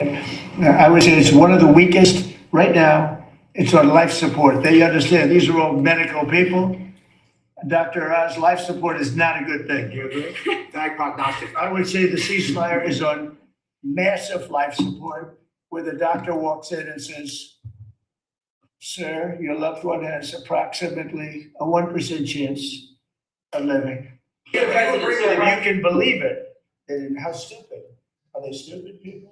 I would say it's one of the weakest right now. It's on life support. They understand these are all medical people. Doctor Oz, life support is not a good thing. You agree? Bad prognostics. I would say the ceasefire is on massive life support, where the doctor walks in and says, "Sir, your loved one has approximately a one percent chance of living." If you can believe it, then how stupid. Are they stupid people?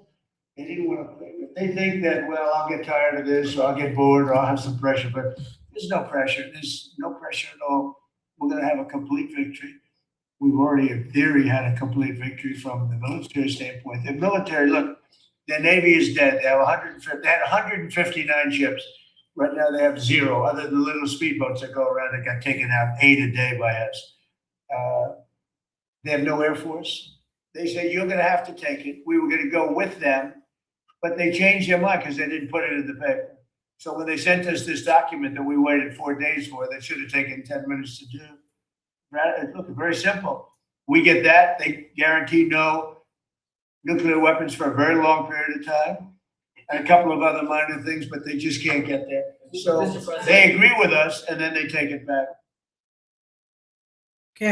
They didn't want to play with. They think that, "Well, I'll get tired of this, or I'll get bored, or I'll have some pressure." But there's no pressure. There's no pressure at all. We're going to have a complete victory. We've already, in theory, had a complete victory from the military standpoint. The military, look, the Navy is dead. They have one hundred, they had one hundred fifty-nine ships. Right now they have zero, other than little speedboats that go around that got taken out eight a day by us. Uh, they have no air force. They said, "You're going to have to take it." We were going to go with them, but they changed their mind because they didn't put it in the paper. So when they sent us this document that we waited four days for, that should have taken ten minutes to do, look, very simple. We get that. They guarantee no nuclear weapons for a very long period of time, and a couple of other minor things, but they just can't get there. So they agree with us, and then they take it back. ကဲ,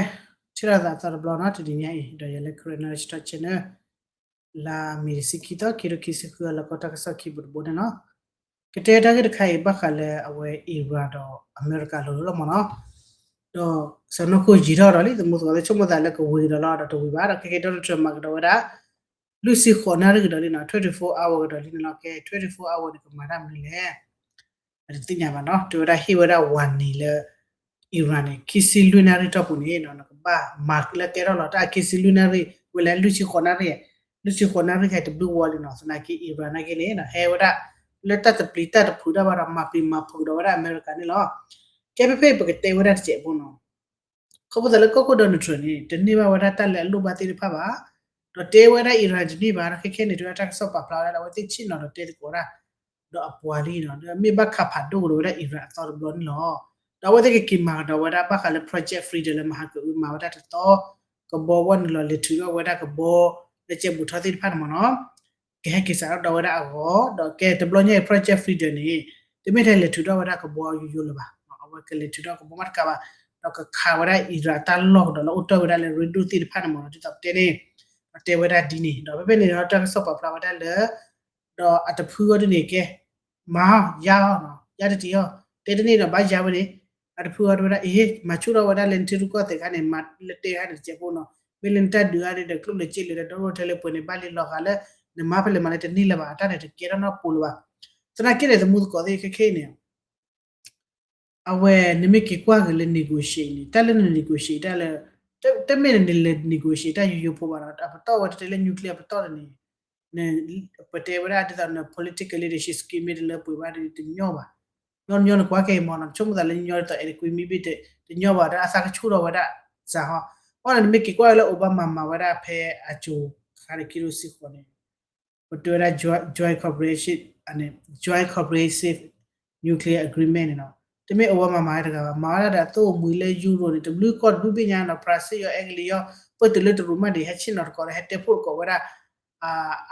ထံၣ်လိာ်သးအသီတဘျီနီၤ တနံၤညါအံၤ ဒီးယလဲၤခရၢနၢ် Digital Channel လါမ့ၤတဆံခံသီ ခံကထိခံဆံဃု အလီၢ်ကီၢ်တၢ်ကစီၣ်ခံပူၤတဘိန့ၣ်လီၤ. ကတဲတၢ်ဂ့ၢ်တခါအံၤ ဘၣ်ဃးလၢအဝဲ Iran ဒီးအမဲရကၤလိၤလိၤလီၤမ့ၢ်နီၤ. ဒီးစီၤနီၢ်ခိၣ်ယံာ်ထီၣ်ဒီးလံ သမူသကိးသ့ၣ်ဆိကမိၣ်သးလၢကဝံၤကဒီးလီၤဒီးတဝံၤဘၣ်ဒီး ခဲကဲ Donald Trump မၤကဒီးဝဲဒၣ် လွံၢ်ဆံဃိးနၣ်ရံၣ်ကဒီးလံနီၤ twenty-four hour ကဒီးလံန့ၣ်လီၤ. ကဲ twenty-four hour န့ၣ် ကမၤတၢ်မနုၤလဲၣ် အတသ့ၣ်ညါဘၣ်နီၤ. တဲဝဲဒၣ်ဟ့ၣ်ဝဲဒၣ် warning လၢ Iran န့ၣ် ခံဆံလွံၢ်နၣ်ရံၣ်တီၢ်ပူၤန့ၣ် နကဘၣ်မၤလၢကဲထီၣ်လီၤ တၢ်ခံဆံလွံၢ်နၣ်ရံၣ် ဝဲလၢလွံၢ်ဆံဃိးနၣ်ရံၣ်, လွံၢ်ဆံဃိးနၣ်ရံၣ်ခဲအံၤတဘျုးဝီလံနီၤ. သနာ်က့ Iran နာ်က့န့ၣ် ဟဲဝဲဒၣ် လၢတၢ်တပျံၤတၢ်တဖုးတၢ်ဘၣ်ဒီး မၤပျံၤမၤဖုးကဒီးဝဲဒၣ်အမဲရကၤန့ၣ်လီၤ. ကဲဖဲဖဲပကတဲဝဲဒၣ်တစဲးဖိနီၤ ခီဖျိလၢကီၢ်ခိၣ် Donald Trump န့ၣ် တန့ၢ်ဘၣ်ဝဲဒၣ်တၢ်လၢအလိၣ်ဘၣ်သ့ၣ်တဖၣ်ဘၣ်, ဒီးတဲဝဲဒၣ် Iran တန့ၢ်ဘၣ်ဒီး ခဲခဲန့ၣ် တဲဝဲဒၣ်တၢ်ကစီၣ်ပာ်ဖျါဝဲဒၣ်လၢအဝဲသ့ၣ်ဆ့ၣ်နီၤဒီးတဲသကိးဝဲဒၣ် ဒီးအပှၤလံနီၤ ဒီးမ့ၢ်ဘၣ်ခးဖးဒိၣ်ကဒီးဝဲဒၣ် Iran အသီတဘျီန့ၣ်လီၤ. ဒီးအဝဲသ့ၣ်ကက့ၤမၤကဒီးဝဲဒၣ်ဘၣ်ဃးလၢ Project Freedom လၢမဟါကအုမၤဝဲဒၣ်တသီ ကဘီဝဲန့ၣ်လီၤ လဲၤထုးထီၣ်ဝဲဒၣ်ကဘီ လၢကဲဘူးထီၣ်သ့ၣ်တဖၣ်န့ၣ်မ့ၢ်နီၤ ကဟဲက့ၤစးထီၣ်ဒီးဝဲဒၣ်အဂီၢ် ဒီးကဲတဘျီညါအံၤ Project Freedom န့ၣ် တမ့ၢ်ထဲလဲၤထုးထီၣ်ဝဲဒၣ်ကဘီယိယိလၢၤဘၣ်, အဝဲကလဲၤထုးထီၣ်ကဘီမးတကးဘၣ်, ဒီးကခးဝဲဒၣ် Iran အတၢ်လီၢ်ကဒီးလၢအိၣ်တ့ၢ်ဝဲဒၣ်လၢ ရ့ဒိၣ်သ့ၣ်တဖၣ်န့ၣ်မ့ၢ်နီၤ ဒ်သိးပတဲန့ၣ် ဒီးတဲဝဲဒၣ်ဒ်န့ၣ် ဒီးဖဲဖဲန့ၣ်ဒီးတၢ်ကစီၣ်ပာ်ဖျါဝဲဒၣ်လၢ ဒီးအတဖုအီၤဒ်န့ၣ်ကဲ မၤအီၤ ယါအီၤနီၤ ယါတတံၤအီၤ တဲတန့ၢ်ဒီးဘၣ်ယါဝဲန့ၣ် အတဖုအီၤတဲဝဲဒၣ် အ့ မၤဆူၣ်ထီၣ်ဝဲဒၣ်လၢနထံရူၢ်ကီၢ်သဲးခါန့ၣ် မၤလၢတဲခါန့ၣ်တစဲးဖိနီၤ မ့ၢ်လၢနတၢ်ဒုးအါန့ၣ်ဒီးကျိၣ်လၢစ့လၢဒီးဒိၣ်ထဲလဲၣ်ပှဲၤန့ၣ် ဘၣ်လံလီၤဂာ်လၢ နမၤဖဲလဲၣ်မၤလၢတန့ၢ်လၢၤဘၣ် အတၢ်န့ၣ်တကဲထီၣ်နီတပူၤလၢၤဘၣ်. သနာ်က့န့ၣ် သမူသကိးသ့ၣ်ခဲခဲအံၤန့ၣ် အဝဲနမ့ၢ်က့ၤကွၢ်က့ၤလၢ negotiate န့ၣ် တၢ်လၢန negotiate တၢ်လၢ တမ့ၢ်နလဲၤ negotiate တၢ်ယိယိဖိဘၣ်ဒီး အပတီၢ်ဝဲတတဲလၢ nuclear အပတီၢ်တန့ၣ် ပတဲဝဲဒၣ်ဒ်သိးန political leadership skill မ့ၢ်တလၢပှဲၤဘၣ်ဒီးတညီဘၣ်. ညီညီနကွၢ်ခဲအံၤမ့ၢ်နီၤ ဆိကမိၣ်သးလၢညီညီဒ်သိး adequate မ့ၢ်ဘ့ၣ်တညီဘၣ်ဒီးအသးကဆူၣ်ထီၣ်ဝဲဒၣ်စှၤဟီ ဘၣ်ဒီးနမ့ၢ်က့ၤကွၢ်လၢ Obama မၤဝဲဒၣ်ဖဲအစိၤခါန့ၣ် ခံထိဆံဃိးန့ၣ် ပတဲဝဲဒၣ် joint comprehensive န့ၣ် joint comprehensive nuclear agreement န့ၣ်နီၤ တမ့ၢ် Obama မၤဝဲတဂၤဘၣ် မၤဝဲဒၣ်ဒီးအသိၣ်မှံၤလၢ Europe န့ၣ် တဘျုးကီၢ်တဘျုးဘ့ၣ်ညါနီၤ Brazil အီၤ Italy အီၤ ပတုၤလၢတရူးမးဒံး ဟဲဆ့ၣ်နီၤတကိးဒီး ဟဲတဲဖှိၣ်တကိးဝဲဒၣ်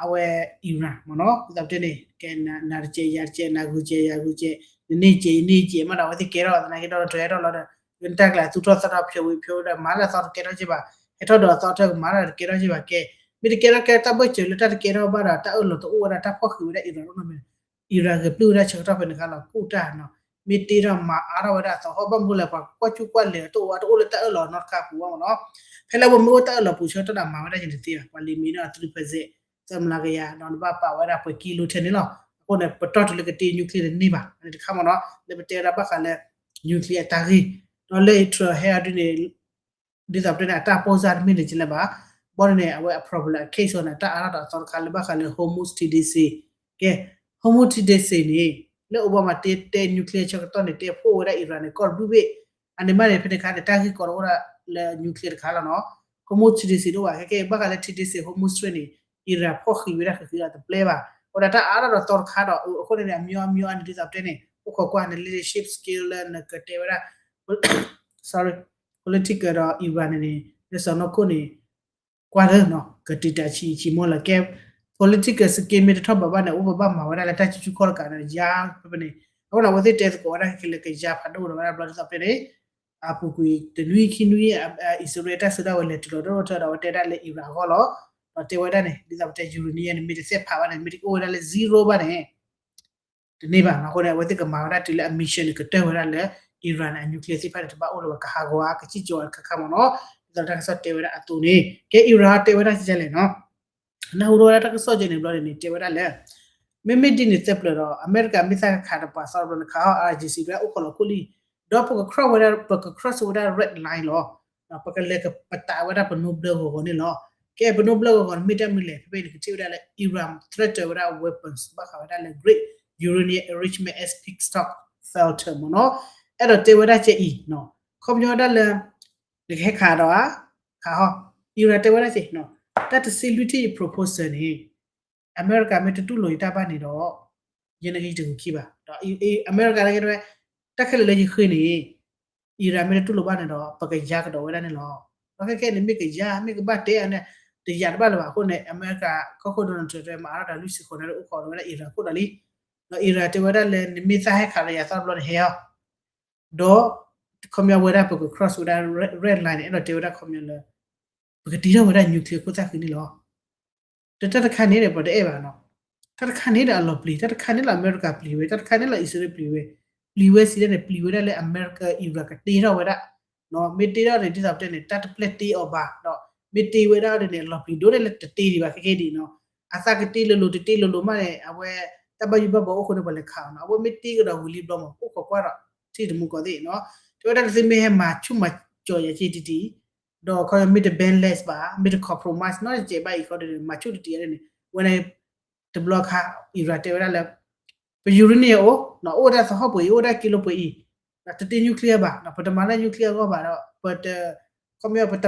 အဝဲ Iran မ့ၢ်နီၤ ဒ်သိးပတဲန့ၣ် ကဲနၤတကဲးယၤတကဲး နၤဂုာ်ကဲးယၤဂုာ်ကဲး နန့ၢ်ကဲးယန့ၢ်ကဲးမးဒီး အဝဲသ့ၣ်ကဲထီၣ်သနာ်က့ဒီး တဟဲထီၣ်လီၤဒီး နတၢ်ကျဲၤသူၣ်ထီၣ်သးထီၣ်ဖျိးဝံၤဖျိးဝံၤဒီး မၤလၢအသီတကဲထီၣ်က့ဘၣ် ဟဲထီၣ်ဒီးအသီတကဲမၤလၢတကဲထီၣ်က့ဘၣ်ကဲ မ့ၢ်တကဲထီၣ်ကဲတၢ်ဘၢၣ်စၢၤလၢတၢ်တကဲထီၣ်ဘၣ်ဒီး တၢ်အၢၣ်လီၤတအိၣ်ဝဲဒၣ် တၢ်ဖီၣ်ဃံးဝဲဒၣ် Iran အိၣ်နီတမံၤ Iran ဂဲၤပျုၢ်ဝဲဒၣ်ဆၢကတီၢ်ဖဲန့ၣ်ခါလီၤ ကူၣ်တၢ်နီၤ မ့ၢ်တ့ထီၣ်မၤအါထီၣ်ဝဲဒၣ်အသီ ဟီၣ်ဘၣ်မနုၤလဲၣ် ပှၤကွၢ်ကူၣ်ကွၢ်လဲၤတအိၣ်ဝဲ တအိၣ်လၢတၢ်အၢၣ်လီၤနီတခါပူၤဘၣ်မ့ၢ်နီၤ ဖဲလၢပမ့ၢ်အိၣ်တၢ်အၢၣ်လီၤပူၤဆၢကတီၢ်ဒီးမၤဝဲဒၣ်ယတသ့ဘၣ် ပှၤလံာ်မ့ၢ်နီၤ three percent သၢမလါကယၤ ဒီးနဘၣ်ပာ်ဝဲဒၣ်ပှဲၤကံလိထဲန့ၣ်လီၤ အဃိန့ၣ် ပတီၢ်တုၤလၢကတ့ nuclear တန့ၢ်ဘၣ် န့ၣ်တခါမ့ၢ်နီၤ လၢပတဲဝဲဒၣ်ဘၣ်ဃးလၢ nuclear အတၢ်ဂ့ၢ် ဒီးလၢ Trump ဟဲအီၤဒ်န့ၣ် ဒ်သိးပတဲန့ၣ် အတၢ် ပူစၢ် တမ့ၢ်န့ၣ်ကလဲၣ်ဘၣ် ဘီန့ၣ်န့ၣ် အဝဲအ problem အ case အီၤန့ၣ် တၢ်အါထီၣ်ဒီးအသီတခါလၢဘၣ်ဃးလၢ Hormuz Strait ကဲ Hormuz Strait န့ၣ် လၢ Obama တဲတဲ nuclear ဆၢကတီၢ်န့ၣ် တဲဖှိၣ်ဝဲဒၣ် Iran န့ၣ် ကီၢ်တဘျုးဘ့ၣ် အန့ၣ်မးန့ၣ် ဖဲန့ၣ်ခါန့ၣ် တၢ်ဂ့ၢ်ကီတအိၣ်ဒၣ်လၢ nuclear တခါလီၤနီၤ Hormuz Strait တအိၣ်ဘၣ် ခဲကဲဘၣ်ဃးလၢ Strait Hormuz Strait န့ၣ် Iran ဖီၣ်ဃံးဝဲဒၣ်ဃံးဃံးဒီးတပျဲဘၣ် အဝဲဒၣ်တၢ်အါထီၣ်ဒီးသီတခါဒီး အဃိန့ၣ်န့ၣ် အမညီအမညီအန့ၣ် ဒ်သိးပတဲန့ၣ် အိၣ်ခိးကွၢ်န့ၣ် leadership skill လၢနကတဲဝဲဒၣ် sorry political ဒီး Iran န့ၣ်န့ၣ် လၢစီၤနီၢ်ခိၣ်န့ၣ် ကွၢ်လၢ ကတုၤတၢ်ဆံးဆံးမိၢ်လၢကဲ political scheme မ့ၢ်တထီၣ်ဘးဘၣ်န့ၣ် အိၣ်ပဘၣ်မၤဝဲဒၣ်လၢတၢ်စုဆူၣ်ခီၣ်တကးဒီး ယါဖဲန့ၣ် အဃိန့ၣ် အဝဲသ့ၣ်တဲသကိးဝဲဒၣ်ခဲလၢာ် ကယါဖးဒိၣ်ဒီးဝဲဒၣ်ဘျီဒ်သိးပတဲန့ၣ် အပူၤကွံာ်တနွံခံနွံ အံၣ်စရ့လးတၢ်စုကဝဲၤလဲၤတုၤလီၤဒိၣ်ထီၣ်ဒီး အဝဲတဲဒၣ်လၢ Iran အဂီၢ်လီၤ. ဒီးတဲဝဲဒၣ်န့ၣ် ဒ်သိးပတဲ uranium န့ၣ် မ့ၢ်တသ့ၣ်ဖးဘၣ်န့ၣ် မ့ၢ်တအိၣ်ဝဲဒၣ်လၢ zero ဘၣ်န့ၣ် တန့ၢ်ဘၣ်နီၤ. အဃိန့ၣ် အဝဲသ့ၣ်ကမၤဝဲဒၣ်တုၤလၢအ mission န့ၣ် ကတၢၢ်ဝဲဒၣ်လၢ Iran န့ၣ် အ nuclear သ့ၣ်တဖၣ်န့ၣ် တဘၣ်အိၣ်လၢၤဘၣ် ကဟးဂီၤဧါ ကစံၣ်ကၠီၤဧါ တခါခါမ့ၢ်နီၤ. ဒ်သိးတၢ်ကစီၣ်တဲဝဲဒၣ်အသိးန့ၣ် ကဲ Iran တဲဝဲဒၣ်ကဲလဲၣ်နီၤ. နၢ်ဟူထီၣ်ဝဲဒၣ်တၢ်ကစီၣ်ကဲန့ၣ်ဘျီန့ၣ် တဲဝဲဒၣ်လၢ မ့မ့ၢ်ဒ်န့ၣ်သပှၢ်ဒီး အမဲရကၤမ့ၢ်သးခးတပှၤသီတဘျီန့ၣ် ခးဟီၣ် I R G C ဒၣ်အိၣ်ခိးလီၤခိၣ်လံ ဒီးပက cross ဝဲဒၣ် ပက cross ဝဲဒၣ် red line လီၤ. ပကလဲၤကပတာ်ဝဲဒၣ်ပနိဘျၢဂီၤဂီၤန့ၣ်လီၤ. ကဲ ပနိဘျၢဂီၤဂီၤန့ၣ် မ့ၢ်တၢ်မနုၤလဲၣ် ဖဲဖဲန့ၣ် ကထံၣ်ဝဲဒၣ်လၢ Iran threaten ဝဲဒၣ် weapons ဘၣ်ဃးဝဲဒၣ်လၢ great uranium enrichment at Pskov Filter မ့ၢ်နီၤ. အဲၣ်ဒိးတဲဝဲဒၣ်ကဲအံၤနီၤ ခီပညီဝဲဒၣ်လၢ နကဟဲခးဒီးဧါ ခးဟီၣ် Iran တဲဝဲဒၣ်ကဲနီၤ တၢ်တဆံလွံၢ်ထံၣ်အံၤ proposal န့ၣ် အမဲရကၤမ့ၢ်တတူၢ်လိာ်ယတၢ်ဘၣ်န့ၣ်ဒီး ယဲန့ၣ်ကယတဂုာ်ခံဘၣ် ဒီးအမဲရကၤလၢကဲဝဲ တၢ်ခဲလၢာ်လၢယဃ့န့ၣ် Iran မ့ၢ်တတူၢ်လိာ်ဘၣ်န့ၣ်ဒီး ပကယါကဒီးဝဲဒၣ်န့ၣ်လီၤ. ဒီးခဲကဲန့ၣ် မ့ၢ်ကယါ မ့ၢ်ကဘၣ်တဲအန့ၣ် တယၤတဘၣ်လၢၤဘၣ်အဃိန့ၣ် အမဲရကၤကီၢ်ခိၣ် Donald Trump တဲမၤအါထီၣ်တၢ်လွံၢ်ဆံဃိးန့ၣ် အိၣ်ခိးဒီးဝဲဒၣ် Iran ခိၣ်ဒီးလံ ဒီး Iran တဲဝဲဒၣ်လၢ နမ့ၢ်သးဟဲခးလၢယၤသီတဘျီန့ၣ်ဟဲအီၤ ဒီး ခီပညီဝဲဒၣ်ပက cross ဝဲဒၣ် red line န့ၣ် အဲၣ်ဒိးတဲဝဲဒၣ်ခီပညီလၢ ပကတ့ထီၣ်ဝဲဒၣ် nuclear ခိၣ်သၣ်ဃံန့ၣ်လီၤ. ဒီးတၢ်တခါန့ၣ်ဒီး ပတအဲၣ်ဘၣ်နီၤ. တၢ်တခါန့ၣ်ဒီးအလီၤပျံၤ, တၢ်တခါန့ၣ်လီၤအမဲရကၤပျံၤဝဲ, တၢ်တခါန့ၣ်လီၤအံၣ်စရ့လးပျံၤဝဲ, ပျံၤဝဲစံးဒ်န့ၣ် ပျံၤဝဲဒၣ်လၢအမဲရကၤ Iran ကတ့ထီၣ်ဝဲဒၣ် မ့ၢ်တ့ထီၣ်န့ၣ် ဒ်သိးပတဲန့ၣ် တၢ်တပျဲၢ်တ့အီၤဘၣ်ဒီး မ့ၢ်တ့ဝဲဒၣ်ဒ်န့ၣ် အလီၤပျံၤဒိၣ်န့ၣ်လၢတတ့ဒံးဘၣ်ခဲကဲဒ်နီၤ. အသးကတ့လိၤလိၤ တတ့လိၤလိၤမးန့ၣ် အဝဲ တၢ်ဘၣ်ယိၣ်ဘၣ်ဘီအိၣ်ဃိန့ၣ် ပှၤလဲၤခးအီၤနီၤ. အဝဲမ့ၢ်တ့ကဒီးဝံၤလံဘျီမး အိၣ်ခိးကွၢ်ဒီး ထံၣ်တမူကီးသ့ၣ်နီၤ. တဲဝဲဒၣ်လၢသုမ့ၢ်ဟဲမၤဆူၣ်မၤစီၤယၤက့ၤတံၢ်တံၢ် ဒီးခီမ့ၢ်တ bend less ဘၣ် မ့ၢ်တ compromise နီတစဲးဘၣ်အံၤဃီဒီး မၤဆူၣ်တံၢ်တံၢ်န့ၣ် ဝဲန့ၣ် တဘျီခါ Iran တဲဝဲဒၣ်လၢ ပ uranium အိၣ် အိၣ်ဝဲဒၣ်သဟီၣ်ပှဲၤအံၤ အိၣ်ဝဲဒၣ်ကံလိပှဲၤအံၤ တတ့ nuclear ဘၣ် ပတမၤလၢ nuclear အဂီၢ်ဘၣ်ဒီး ပတ ခီမ့ၢ် ပတ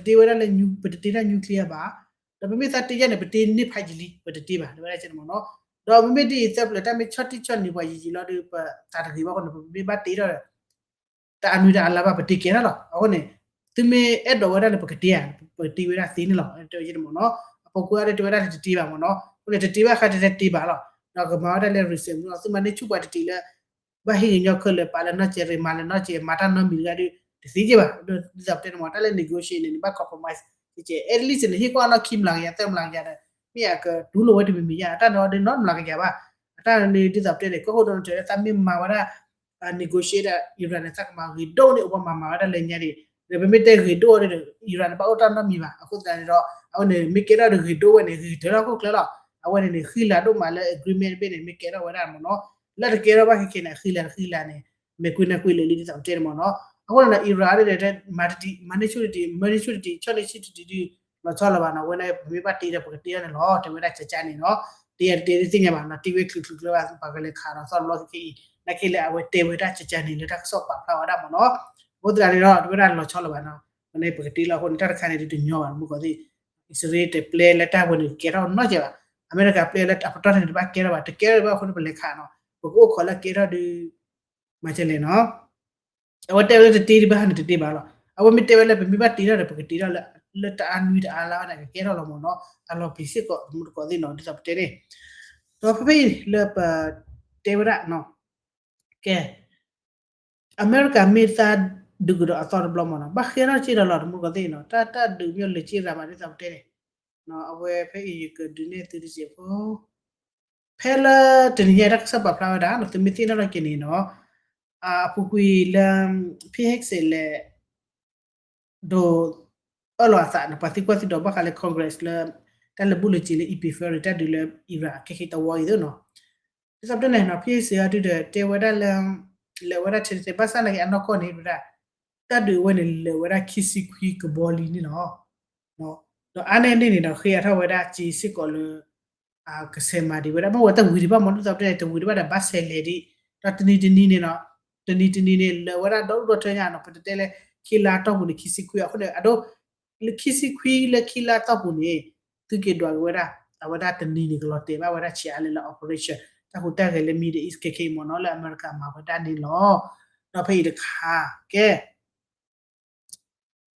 တ့ဝဲဒၣ်လၢ ပတတ့တၢ် nuclear ဘၣ် ဒီးပမ့ၢ်သးတ့ယါန့ၣ် ပတ့န့ၢ်ဖးယံာ်လံ ပတတ့ဘၣ် တဲဝဲဒၣ်ကဲန့ၣ်မ့ၢ်နီၤ. ဒီးမ့မ့ၢ်ဒ်အံၤသပှၢ်လၢတၢ်မ့ၢ်ဆီၣ်တံၢ်ဆီၣ်န့ၢ်ပှၤယံာ်ယံာ်လီၤဒီး ပသးတဂ့ၤဘၣ်အဃိန့ၣ် ပမ့ၢ်ဘၣ်တ့ထီၣ်ဒီး တၢ်အနွံတၢ်အလါဘၣ် ပတ့ကဲထီၣ်လီၤ. အဃိန့ၣ် သုမ့ၢ်အဲၣ်ဒိးဝဲဒၣ်န့ၣ် ပကတ့ဧါ ပတ့ဝဲဒၣ်သ့န့ၣ်လီၤ တဲဝဲဒၣ်မ့ၢ်နီၤ. အပူၤကွံာ်အီၤဒီးတဲဝဲဒၣ်တတ့ဘၣ်မ့ၢ်နီၤ. အဃိန့ၣ် တတ့ဘၣ်ဃးတတ့ဘၣ်လီၤ. ဒီးကမၤဝဲဒၣ်လၢ research မ့ၢ်နီၤ သုမၤန့ၢ်ဆူၣ်ပှၤတတံၤလၢ ဘၣ်ဟ့ၣ်ဂ့ၤညီခဲလၢာ် ပာ်လၢနီၢ်ကဲးရ့ၣ် မၤလၢနီၢ်ကဲး မၤတၢ်နီတမံၤတဂၤဒီး တသ့ကဲဘၣ်. ဒ်သိးပတဲန့ၣ်မ့ၢ် တၢ်လၢ negotiate န့ၣ် နဘၣ် compromise ကဲ at least န့ၣ် ဟ့ၣ်ကွၢ်နီၢ်ခံမျးကယၤ သၢမျးကယၤဒီး မ့ၢ်အကတူၢ်လိာ်ဝဲတမံၤမံၤယါ အတၢ်န့ၣ်အီၤဒ်နီတမျးကယၤဘၣ်. အတၢ်န့ၣ်ဒ်သိးပတဲန့ၣ် ကီၢ်ခိၣ်ဒီး နတဲလၢသးမ့ၢ်မၤဝဲဒၣ် negotiate ဒီး Iran န့ၣ် သးကမၤဂ့ၤဒိၣ်န့ၢ်အိၣ်ပှၤမၤမၤဝဲဒၣ်လၢညါဒံး ဒီးပမ့ၢ်တဲဂ့ၤဒိၣ်အီၤဒီး Iran န့ၣ် ဘၣ်အိၣ်တၢ်နီတမံၤဘၣ်. အဃိသတးန့ၣ်ဒီး အဝဲန့ၣ် မ့ၢ်ကဲထီၣ်ဒီးဂ့ၤဒိၣ်ဝဲန့ၣ် ဂ့ၤထၢထီၣ်ခိၣ်ချၢလီၤ. အဝဲန့ၣ်န့ၣ် ဃံလၤဒိၣ်မးလၢ agreement တဘ့ၣ်န့ၣ် မ့ၢ်ကဲထီၣ်ဝဲဒၣ်မ့ၢ်နီၤ. လၢတကဲထီၣ်ဘၣ်ခဲခဲန့ၣ် အဃံလၤတဃံလၤန့ၣ် မဲာ်ကွံနၢ်ကွံလၢာ်လံဒ်သိးပတဲန့ၣ်မ့ၢ်နီၤ. အဃိန့ၣ်ဒီး Iran ဒ်န့ၣ် မၤတတံၤ မၤန့ၢ်ဆူၣ်တတံၤ မၤန့ၢ်ဆူၣ်တတံၤ ဆီၣ်န့ၢ်ဆူၣ်တတံၤဒုး လီၤဆီလီၤဘၣ်နီၤ. အဝဲန့ၣ် ပမ့ၢ်ဘၣ်တ့ဒီး ပကတ့ထီၣ်န့ၣ်လီၤ တဲဝဲဒၣ်ကကါန့ၣ်နီၤ. တ့ယၤတတ့သ့ၣ်ညါဘၣ်နီၤ တ့ဝဲချုးချုးကျၢၤဘၣ် ပှၤကလဲၤခးဒီးသီတဘျီခဲခဲအံၤ နာ်က့လၢအဝဲတဲဝဲဒၣ်ကကါန့ၣ် လၢတၢ်ကစီၣ်ပာ်ဖျါဝဲဒၣ်မ့ၢ်နီၤ. အဃိသတးန့ၣ်ဒီး တဲဝဲဒၣ်လီၤဆီလီၤဘၣ်နီၤ. အဝဲန့ၣ် ပကတ့လီၤအဃိန့ၣ် တၢ်တခါန့ၣ်ဒုးတညီဘၣ် မုၢ်ကီၢ်သ့ၣ် အံၣ်စရ့လးတပျဲလၢတၢ်ဝဲန့ၣ် ကဲထီၣ်နီၢ်ကဲဘၣ်. အမဲရကၤပျဲလၢအပတီၢ်န့ၣ် တဘၣ်ကဲထီၣ်ဘၣ် တကဲထီၣ်ဘၣ်အဃိန့ၣ် ပလဲၤခးနီၤ ပကအိၣ်ခိးလၢကဲထီၣ်ဒုး မၤကလဲၣ်နီၤ. အဝဲတဲဝဲလၢတတ့ဒံးဘၣ်ဟးန့ၣ်တတ့ဘၣ်လီၤ. အဝဲမ့ၢ်တဲဝဲလၢပမ့ၢ်ဘၣ်တ့ထီၣ်ဒီး ပကတ့ထီၣ်လၢ လၢတၢ်အနွံတၢ်အါလါဘၣ်န့ၣ် ကကဲထီၣ်လီၤမ့ၢ်နီၤ. အလီၤပျံၤစ့ၢ်ကီး တမူတကိးသ့ၣ်နီၤ ဒ်သိးပတဲန့ၣ် ဒီးဖဲဖဲအံၤလၢပတဲဝဲဒၣ် ကဲ အမဲရကၤမ့ၢ်သးဒုးကဒီးအသီတဘျီမ့ၢ်နီၤ ဘၣ်ဃဲထီၣ်စ့ၢ်ဒီးလီၤ တမူတကိးသ့ၣ်နီၤ တၢ်တၢ်ဒုးမ့ၢ်လၢစ့ၢ်ရၤမး ဒ်သိးပတဲန့ၣ် အဝဲဖဲအံၤယကဒုးနဲၣ်သုတစဲးဖိ ဖဲလၢတနံၤညါတၢ်ကစီၣ်ပာ်ဖျါဝဲဒၣ် သုမ့ၢ်သ့ၣ်နီၣ်ထီၣ်က့ၤန့ၣ်နီၤ အပူၤကွံာ်လၢ ဖံဟဲကစဲးလဲၣ် ဒိးအၢၣ်လီၤအသးန့ၣ် ပှၤသံကွၢ်သံဒိးဘၣ်ဃးလၢ Congress လၢ တၢ်လၢာ်ဘူၣ်လၢာ်စ့ၤလၢ Epiphany တၢ်ဒုးလၢ Iran ခဲခဲတဝီအံၤသ့ၣ်နီၤ ဒ်သိးပတဲန့ၣ်နီၤ ဖံဟဲကစဲးအီၤဒုးဒီး တဲဝဲဒၣ်လၢ လဲၤဝဲဒၣ်ထဲထဲဘၣ်ဆၣ်နာ်က့အနီၢ်ကီၢ်န့ၣ်ဝဲဒၣ် တၢ်ဒုးအဝဲန့ၣ်လဲၤဝဲဒၣ်ခံဆံခွံကဘီလံန့ၣ်လီၤ. ဒီးအါန့ၢ်န့ၣ်န့ၣ်ဒီး ဃ့အါထီၣ်ဝဲဒၣ်စ့စ့ၢ်ကီးလၢ ကဆဲးမၤဒံးဝဲဒၣ် မ့ၢ်ဝဲတဝံၤဒံးဘၣ်မ့ၢ် ဒ်သိးပတဲန့ၣ် တဝံၤဒံးဘၣ်ဒီးဘၣ်ဆဲးလဲၤဒံး ဒီးတနံၤတနံၤန့ၣ်နီၤ တနံၤတနံၤန့ၣ် လၢာ်ဝဲဒၣ်ဒီဒူၣ်ဒီထၢညါနီၤ ပတတဲလၢ ခံလါတီၢ်ပူၤန့ၣ် ခံဆံခွံအဃိန့ၣ် အဒိ လၢခံဆံခွံလၢခံလါတီၢ်ပူၤန့ၣ် သုက့ၤဒွးက့ၤဝဲဒၣ် အဝဲဒၣ်တနံၤန့ၣ် ကလီၤတဲာ်ဘၣ်ဝဲဒၣ်ဆံးအါလဲၣ်လၢ operation တၢ်ဟူးတၢ်ဂဲၤလၢ Middle East ခဲခဲအံၤမ့ၢ်နီၤ လၢအမဲရကၤမၤဝဲဒၣ်န့ၣ်လီၤ. ဒီးဖဲအံၤတခါ ကဲ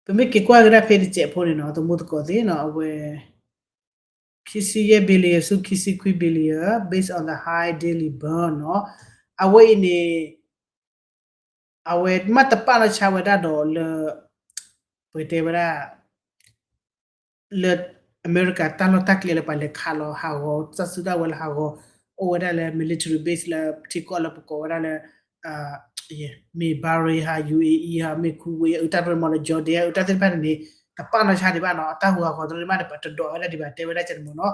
ပမ့ၢ်က့ၤကွၢ်ကဒါဖဲတစဲးဖိန့ၣ်နီၤ သမူသကိးသ့ၣ်နီၤ အဝဲ ခံဆံယဲၢ် billion ဆူခံဆံခွံ billion based on the high daily burn နီၤ. အဝဲအံၤန့ၣ် အဝဲမ့ၢ်တပာ်နီၢ်ဆါဝဲဒၣ်ဒီးလၢ ပကတဲဝဲဒၣ် လၢအမဲရကၤတၢ်လီၢ်တၢ်ကျဲလၢပှၤလဲၤခးလီၤဟးဂီၤ တၢ်စုတၢ်ဝဲၤလၢဟးဂီၤ အိၣ်ဝဲဒၣ်လၢ military base လၢထံကီၢ်လၢပကိးဝဲဒၣ်လၢ မ့ၢ် Bahrain ဟး U A E ဟး မ့ၢ် Kuwait အတၢ်ရၢမီၤလၢ Jordan အတၢ်သ့ၣ်တဖၣ်န့ၣ်န့ၣ် တပာ်နီၢ်ဆါဒံးဘၣ်နီၤ အတၢ်ဟူးဟးဂီၤတရၢမးန့ၣ် ပတဒိးဝဲဒၣ်ဒံးဘၣ် တဲဝဲဒၣ်ကန့ၣ်မ့ၢ်နီၤ.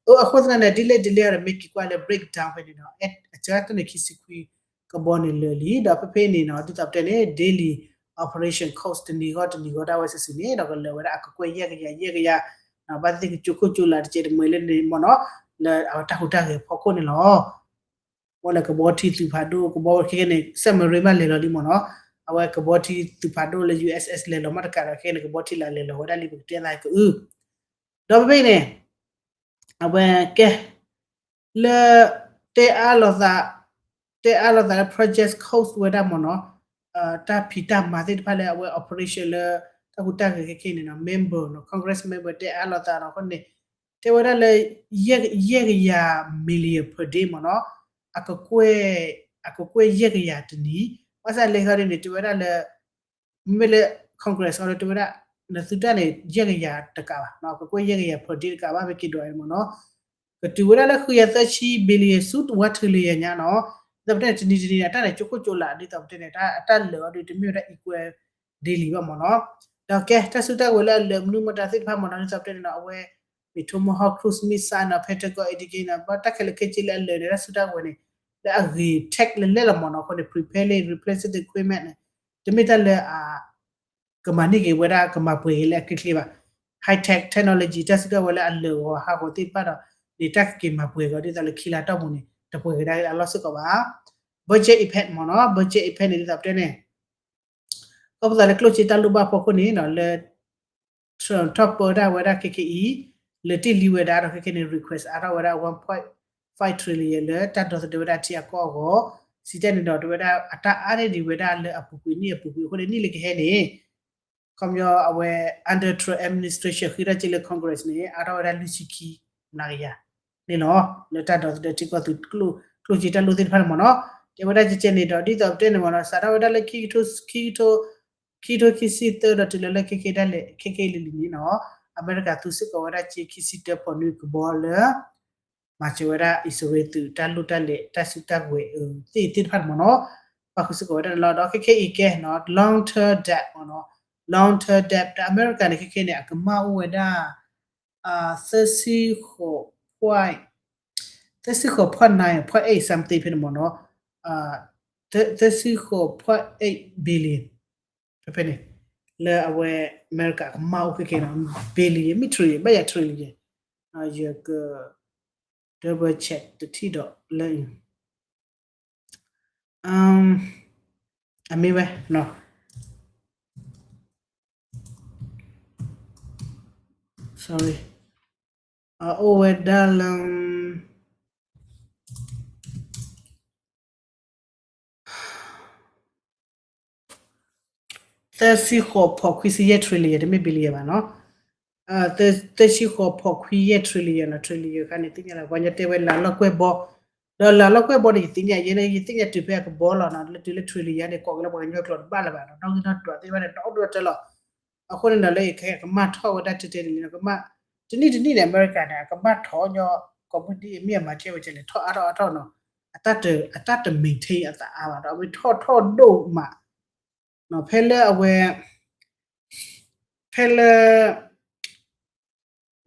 အဃိသတးန့ၣ် ဒ်လဲၣ်ဒ်လဲၣ်ဒီး မ့ၢ်က့ၤကွၢ်လၢ breakdown ဖဲန့ၣ်နီၤ အကၢတန့ၣ်ခံဆံခွံ ကဘီန့ၣ်လၢာ်လံ ဒီးဖဲဖဲန့ၣ်နီၤ ဒ်သိးပတဲန့ၣ် daily operation cost တနံၤဂီၢ်တနံၤဂီၢ်ဒၣ်ဝဲစုာ်စုာ်န့ၣ် ဒီးကလၢာ်ဝဲဒၣ်အကကွဲၢ်ယဲၢ်ကယၤယဲၢ်ကယၤ ဘၣ်သ့ၣ်သ့ၣ်ကကၠိခိၣ်ကၠိလးတကဲးတမှဲၤလၢန့ၣ်မ့ၢ်နီၤ လၢအတၢ်ဟူးတၢ်ဂဲၤဖီခိၣ်န့ၣ်လီၤ. ဝဲလၢကဘီထံသုးဖးဒိၣ် ကဘီခဲကဲန့ၣ် submarine မးလဲၤလီၤလံမ့ၢ်နီၤ အဝဲကဘီထံသုးဖးဒိၣ်လၢ U S S လဲၤလီၤမးတကးဒီး ခဲကဲန့ၣ် ကဘီထံလာ်လဲၤလီၤဝဲဒၣ်လံ ပကတဲသးကအု ဒီးဖဲဖဲန့ၣ် အဝဲကဲ လၢ တဲအါလိာ်သး တဲအါလိာ်သးလၢ project cost ဝဲဒၣ်မ့ၢ်နီၤ တၢ်ဖံးတၢ်မၤသ့ၣ်တဖၣ်လၢအဝဲ operation လၢ တၢ်ဟူးတၢ်ဂဲၤခဲခဲန့ၣ်နီၤ member နီၤ Congress member တဲအါလိာ်သးနီၤ အဃိန့ၣ် တဲဝဲဒၣ်လၢ ယဲၢ်ကယၤ million per day မ့ၢ်နီၤ အကကွဲၢ် အကကွဲၢ်ယဲၢ်ကယၤတနံၤ ဘၣ်ဆၣ်လဲၤဃီဒ်န့ၣ် တဲဝဲဒၣ်လၢ မ့မ့ၢ်လၢ Congress အီၤဒီးတဲဝဲဒၣ် နသုတၢ်န့ၣ် ယဲၢ်ကယၤတကးဘၣ် ကကွဲၢ်ယဲၢ်ကယၤ per day တကးဘၣ် မ့ၢ်က့ၤဒွးအံၤမ့ၢ်နီၤ ကတုၤဝဲဒၣ်လၢဃုကယၤသၢဆံ billion ဆူ one trillion ညါနီၤ ဒ်သိးပတဲန့ၣ် တနံၤတနံၤန့ၣ် အတၢ်န့ၣ် ကၠိခိၣ်ကၠိလး ဒ်သိးပတဲန့ၣ် အတၢ်လၢာ်အီၤဒီး တမ့ၢ်ဝဲဒၣ် equal daily ဘၣ်မ့ၢ်နီၤ ဒီးကဲ တၢ်စုတၢ်ဝဲၤလၢအလၢာ်မနုၤမတၤသ့ၣ်တဖၣ်မ့ၢ်နီၤ ဒ်သိးပတဲန့ၣ်နီၤ အဝဲ မ့ၢ် Tomahawk cruise missile နီၤ Patriot ကီး အံၤတက့ၢ်နီၤ ဘၣ်တၢ်ခဲလၢာ်ခဲဆ့လၢအလၢာ်န့ၣ် တၢ်စုတၢ်ဝဲၤန့ၣ် လၢအဂ့ၤ tech လဲၤလဲၤလီၤမ့ၢ်နီၤ အဃိန့ၣ် prepare လၢ replace the equipment န့ၣ် တမ့ၢ်တၢ်လၢအ ကမၤန့ၢ်က့ၤဝဲဒၣ် ကမၤပှဲၤက့ၤလၢအချ့ချ့ဘၣ် high tech technology တၢ်စုတၢ်ဝဲၤလၢအလၢာ်ဂီၤဟးဂီၤသ့ၣ်တဖၣ်ဒီး န့ၣ်တၢ်ကက့ၤမၤပှဲၤက့ၤဒ်သိးလၢခံလါတီၢ်ပူၤန့ၣ် တပှဲၤက့ၤဒၣ်အလီၢ်စ့ၢ်ကီးဘၣ် budget impact မ့ၢ်နီၤ budget impact န့ၣ် ဒ်သိးပတဲန့ၣ် ခီဖျိလၢကျိၣ်စ့တၢ်လိၣ်ဘၣ်ဖီခိၣ်န့ၣ်နီၤ လၢ Trump ထီၣ်ပၢတၢ်ဝဲဒၣ်ခဲခဲအံၤ လၢတ့ၢ်လံဝဲဒၣ်ဒီးခဲခဲန့ၣ် request အါထီၣ်ဝဲဒၣ် one point five trillion လၢတၢ်ဒီသဒၢဝဲဒၣ်ထံအကီၢ်အဂီၢ် စံးတၢ်န့ၣ်ဒီး တဝဲဒၣ်အတၢ်အါန့ၢ်ဒံးဝဲဒၣ်လၢအပူၤကွံာ်နံၣ်အပူၤကွံာ်အဃိန့ၣ် နံၣ်လၢကဟဲန့ၣ် ခီပညီအဝဲ under Trump administration ဃ့ထီၣ်က့ၤလၢ Congress န့ၣ် အါထီၣ်ဝဲဒၣ်လွံၢ်ဆံခံ နၤကယၤန့ၣ်လီၤ လၢတၢ်ဒီသဒၢထံကီၢ်သုးကျိၣ်စ့တၢ်လိၣ်သ့ၣ်တဖၣ်န့ၣ်မ့ၢ်နီၤ တဲဝဲဒၣ်ကဲကဲန့ၣ်ဒီး ဒ်သိးပတဲန့ၣ်မ့ၢ်နီၤ စးထီၣ်ဝဲဒၣ်လၢ ခံကထိ ခံကထိ ခံကထိခံဆံသၢဒီးတုၤလီၤလၢခဲခဲဒၣ်လဲာ် ခဲခဲလံၤလံၤန့ၣ်နီၤ အမဲရကၤသူစ့ၢ်ကီးဝဲဒၣ်က့ခံဆံတၢဖီၣ်နွံကဘီလၢ မၤစၢၤဝဲဒၣ်အံၣ်စရ့လးသုးတၢ်လိၣ်တၢ်လဲၤ တၢ်စုတၢ်ဝဲၤအသ့ၣ်သ့ၣ်တဖၣ်န့ၣ်မ့ၢ်နီၤ ပာ်ဃုာ်စ့ၢ်ကီးဝဲဒၣ်န့ၣ်လီၤ. ဒီးခဲခဲအံၤကဲနီၤ long term debt မ့ၢ်နီၤ long term debt ဒီးအမဲရကၤန့ၣ် ခဲခဲန့ၣ် အကမၣ်အိၣ်ဝဲဒၣ် သၢဆံဃိး point သၢဆံဃိး point nine point eight something ဖဲန့ၣ်မ့ၢ်နီၤ သၢဆံဃိး point eight billion ဖဲဖဲန့ၣ် လၢအဝဲအမဲရကၤအကမၣ်အိၣ်ခဲခဲနီၤ billion မ့ၢ် trillion ဘၣ်ယၤ trillion ယက double check တထံၣ်ဒီးလၢ အမ့ၢ်ဝဲနီၤ sorry အအိၣ်ဝဲဒၣ်လၢ သၢဆံဃိးဖီၣ်ခွံဆံယဲၢ် trillion တမ့ၢ် billion ဘၣ်နီၤ သၢဆံဃိးဖီၣ်ခွံယဲၢ် trillion နီၤ trillion ခါန့ၣ် သ့ၣ်ညါလၢ ပှၤညီတဲဝဲလၤလီၢ်ကွဲၢ်ဘီ ဒီးလၤလီၢ်ကွဲၢ်ဘီန့ၣ် ယသ့ၣ်ညါ ယဲန့ၣ် ယသ့ၣ်ညါတုၤဖဲအကဘီလီၤနီၤ လၢတုၤလၢ trillion န့ၣ် ကိးက့ၤလၢပှၤကညီကျိာ်တဘၣ်လၢၤဘၣ်နီၤ နီၣ်ဂံၢ်နီၣ်ဒွးသ့ၣ်တဖၣ်န့ၣ် ဒီဒိၣ်ဒီထၢလီၤ အဃိန့ၣ်ဒီးလၢယကမၣ်ထီၣ်ဝဲဒၣ်တဲတဲန့ၣ်လံနီၤ ကမၣ် တနံၣ်တနံၣ်န့ၣ် အမဲရကၤန့ၣ် အကမၣ်ထီၣ်ညီ ကိးမုၢ်နံၤအမ့ၢ်အမၤထဲဝဲကလဲၣ် ထီၣ်အါထီၣ်အါထီၣ်နီၤ အတၢ်တ အတၢ်တ maintain အသးအါဘၣ်ဒီး အဝဲထီၣ်ထီၣ်ဒိၣ်မး ဖဲလၢအဝဲ ဖဲလၢ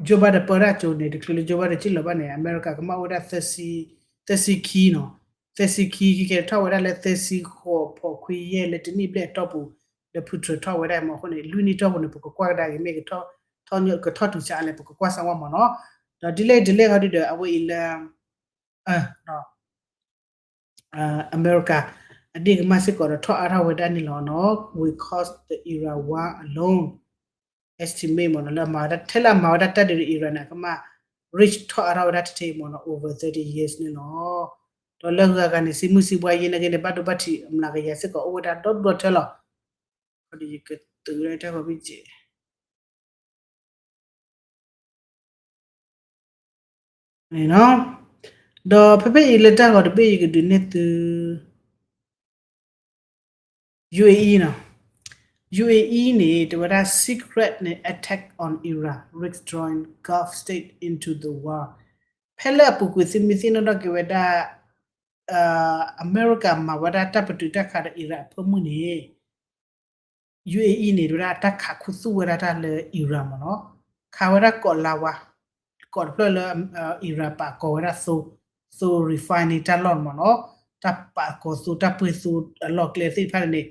Joe Biden ပၢတၢ်ကၠိန့ၣ် တချုးလၢ Joe Biden စံၣ်လီၤဘၣ်န့ၣ် အမဲရကၤကမၣ်အိၣ်ဝဲဒၣ် သၢဆံခံနီၤ သၢဆံခံ ခဲကဲထီၣ်ဝဲဒၣ်လၢ သၢဆံဃိးဖီၣ်ခွံယဲၢ် လၢတနံၣ်ဘျဲၣ်အတီၢ်ပူၤ လၢဖုထြၢထီၣ်ဝဲဒၣ်မ့ၢ်အဃိန့ၣ် လွံၢ်နံၣ်တီၢ်ပူၤန့ၣ် ပကကွၢ်ကဒါက့ၤမ့ၢ် ကထီၣ်တုၤဆါလဲၣ် ပကကွၢ်စၢ်ဝါမ့ၢ်နီၤ ဒီးဒ်လဲၣ်ဒ်လဲၣ်ခီဒုဒီး အဝဲအံၤလၢ အမဲရကၤ အဒ့ၣ်ကမၣ်စ့ၢ်ကီးဒီးထီၣ်အါထီၣ်ဝဲဒၣ်န့ၣ်လီၤနီၤ will cost the Iran war alone estimate မ့ၢ်နီၤ လၢအမၤဝဲဒၣ် ထဲလၢအမၤဝဲဒၣ်တၢ်ဒုးဒီး Iran န့ၣ် အကမၣ် reach ထီၣ်အါထီၣ်ဝဲဒၣ်တထံၣ်မ့ၢ်နီၤ over thirty years န့ၣ်လီၤ ဒီးလၢဂၤဂၤန့ၣ် စံမုၢ်စံဘှါယဲန့ၣ်ဂ့ၤန့ၣ် ဘၣ်ဒိဘၣ်ထံးအမျးကယၤစ့ၢ်ကီးအိၣ်ဝဲဒၣ်ဒီဒိၣ်ထၢလီၤ ဒီးယကသုးဝဲဒၣ်တၢ်ဂီၤမ့ၢ်ကဲ န့ၣ်လီၤ. ဒီးဖဲဖဲအံၤလၢတၢ်ဂီၤတဘ့ၣ် ယကဒုးနဲၣ်သု UAE နီၤ. UAE န့ၣ် တဲဝဲဒၣ် secret န့ၣ် attack on Iran, risks drawing Gulf state into the war. ဖဲလၢအပူၤကွံာ် သုမ့ၢ်သ့ၣ်နီၣ်ထီၣ်က့ၤဝဲဒၣ် အမဲရကၤမၤဝဲဒၣ်တၢ်ပတုာ်တၢ်ခးဒီး Iran အဖၢမုၢ်န့ၣ် UAE န့ၣ် တဲဝဲဒၣ်တၢ်ခးခူသူၣ်ဝဲဒၣ်တၢ်လၢ Iran မ့ၢ်နီၤ. ခးဝဲဒၣ်ကိးလါဝါ, ကိးတဖျၢၣ်လၢ Iran ပာ်ကီၤဝဲဒၣ်သိ, သိ refining တၢ်လီၢ်မ့ၢ်နီၤ, တၢ်ပာ်ကီၤသိ တၢ်ပှ့ၤသိအလီၢ်ကျဲသ့ၣ်တဖၣ်န့ၣ်